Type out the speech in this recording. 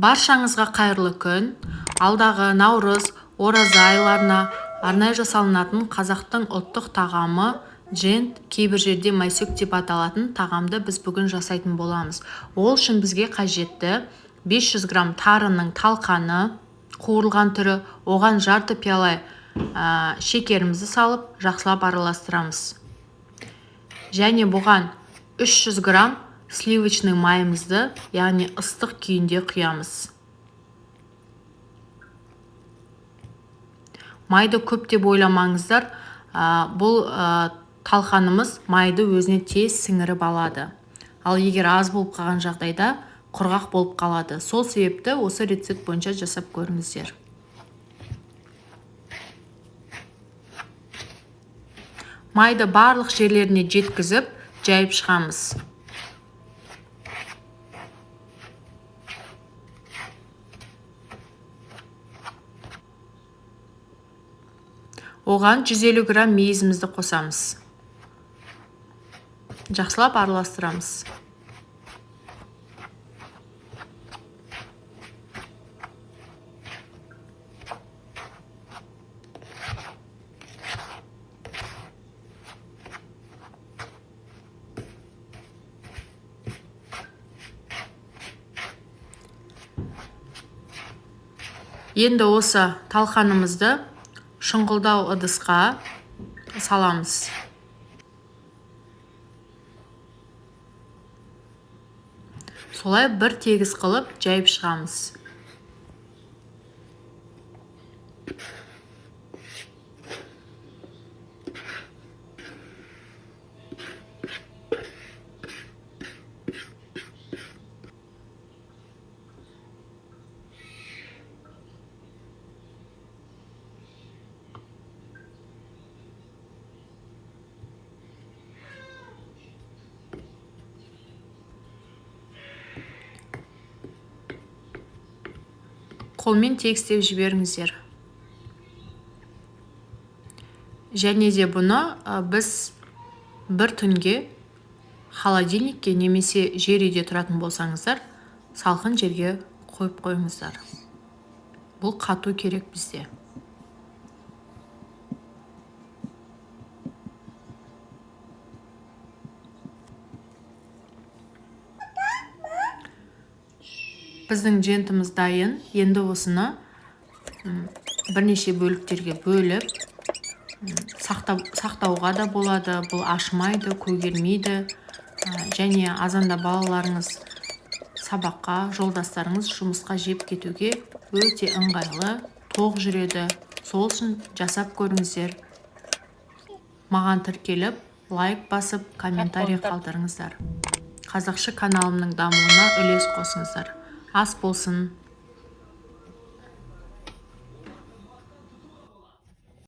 Баршаңызға қайырлы күн. Алдағы наурыз, ораза айларына арнайы жасалынатын қазақтың ұлттық тағамы джент, кейбір жерде майсөк деп аталатын тағамды біз бүгін жасайтын боламыз. Ол үшін бізге қажетті 500 грамм тарының талқаны, қуырылған түрі, оған жарты пиала шекерімізді салып, жақсылап араластырамыз. Және бұған 300 грамм сливочный майымызды, яғни ыстық күйінде құямыз. Майды көп деп ойламаңыздар, бұл талқанымыз майды өзіне тез сіңіріп алады. Ал егер аз болып қалған жағдайда құрғақ болып қалады. Сол себепті осы рецепт бойынша жасап көріңіздер. Майды барлық жерлеріне жеткізіп, жайып шығамыз. Оған 150 грамм мейізімізді қосамыз. Жақсылап араластырамыз. Енді осы талқанымызды шұңғылдау ыдысқа саламыз. Солай бір тегіс қылып жайып шығамыз. Қолмен тегістеп жіберіңіздер. Және де бұны біз бір түнге холодильникке немесе жер үйде тұратын болсаңыздар, салқын жерге қойып қойыңыздар. Бұл қату керек бізде. Біздің джентіміз дайын. Енді осыны бірнеше бөліктерге бөліп, сақтауға да болады. Бұл ашымайды, көгермейді. Және азанда балаларыңыз сабаққа, жолдастарыңыз жұмысқа жеп кетуге өте ыңғайлы, тоқ жүреді. Сол үшін жасап көріңіздер. Маған тіркеліп, лайк басып, комментарий қалдырыңыздар. Қазақша каналымның дамуына үлес қосыңыздар. Ас болсын.